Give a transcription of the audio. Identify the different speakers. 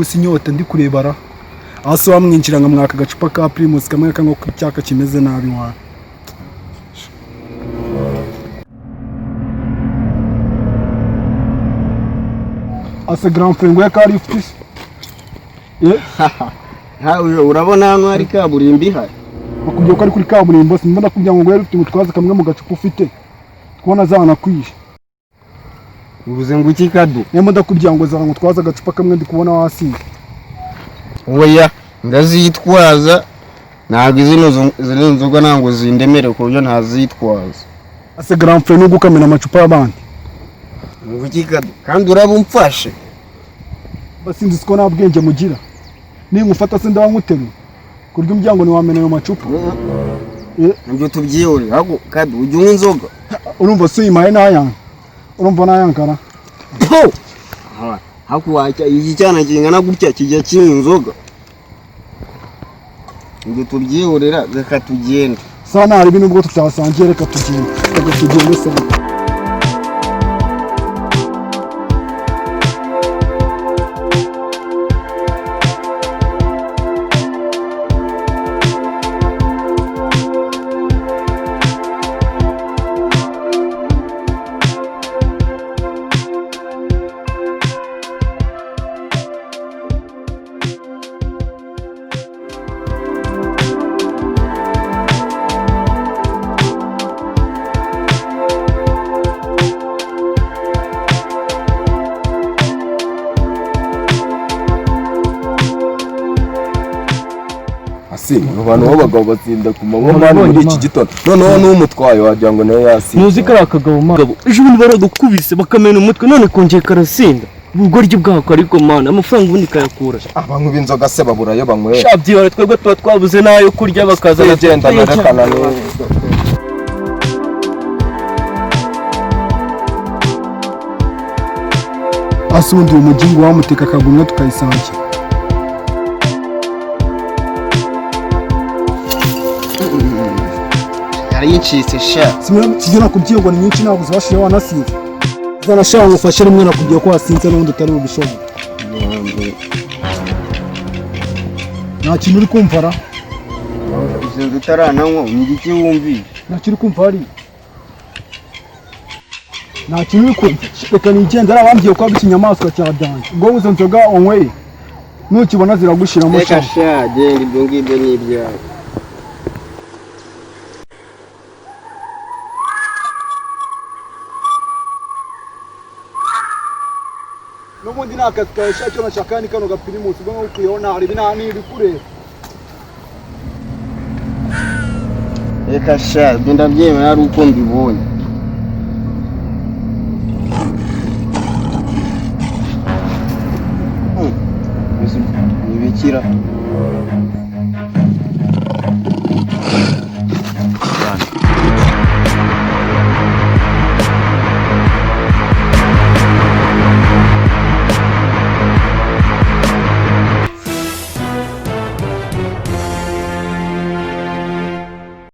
Speaker 1: Ubu si inyota ndi kurebara hasi, wamwinjira nkamwaka agacupa ka Primus kamwe kanywa ku cyaka kimeze nabi wana. Ase grand frère, ngo ka lift se? Eh.
Speaker 2: Nkawe urabona hano hari kaburimbo ihari?
Speaker 1: Bakubwiye ko ari kuri kaburimbo? Simba ndakubwira ngo nguhe lift, ngo kamwe mu gacupa ufite kubona zanakwishe.
Speaker 2: Uvuze ngo iki, Kadu?
Speaker 1: Niyo ndakubwira ngo zana ngo twaze agacupa kamwe, ndi kubona wasinze.
Speaker 2: Oya, ndazitwaza. Ntabwo zino nzoga ntabwo zindemere ku buryo ntazitwaza.
Speaker 1: Ase grand frère, nubwo ukamena amacupa y'abandi.
Speaker 2: Ngo iki, Kadu? Kandi uraba umfashe.
Speaker 1: Basinzi siko nta bwenge mugira. Ninkufata se ndaba nkuteruye ku buryo umuryango ntiwamena ayo macupa? Eh.
Speaker 2: Ibyo tubyihorere. Ahubwo Kadu, ujya unywa inzoga?
Speaker 1: Urumva se uyimaye n'ayanga? Urumva n'ayangara?
Speaker 2: Hakuwacya iki cyana kingana gutya kijya kinywa inzoga? Ibyo tubyihorera, reka tugende.
Speaker 1: Sa nta nubwo tutasangiye, reka tugende, reka tugende sawa.
Speaker 3: Ase abo bantu b'abagabo batsinda ku manywa man muri iki gitondo, noneho n'umutwaye wagira ngo nawe yasinze.
Speaker 4: Ntuzi kariya kagabo man, ejo bundi baradukubise bakamena umutwe, none kongeye karasinda. Ubugoryi bwako ariko man, amafaranga ubundi kayakura.
Speaker 3: Abanywi b'inzoga se babura ayo banywera?
Speaker 4: Sha byihore, twebwe tuba twabuze n'ayo kurya bakazana.
Speaker 3: Twigenda nerekana.
Speaker 1: Ase ubundi uwo mugingo wamuteka akagumya tukayisangira.
Speaker 2: Yari yicitse sha.
Speaker 1: Sibyo, nakubwiye ngo ni nyinshi, ntabwo zibashije, wanasinze. Zana sha ngufashe rimwe, nakubwiye ko wasinze n'ubundi utari bubishobore. Nta kintu uri kumva ra?
Speaker 2: Izo nzu utarananywa ni igiki wumvise?
Speaker 1: Nta kintu uri kumva hariya? Nta kintu uri kumva? Reka nigende, ari abambwiye ko waba ikinyamaswa cya danger. Ubwo izo nzoga wanyweye nukibona ziragushiramo.
Speaker 2: Reka.
Speaker 1: Sha.
Speaker 2: Sha genda, ibyo ngibyo ni ibyawe.
Speaker 1: N'ubundi ni akazi kawe sha. Icyo nashaka ni kano ga Primus, ubwo nkukwiyeho nta ibi nta n'ibikureba.
Speaker 2: Reka sha, ibyo ndabyemera ari uko mbibonye. Ibikira.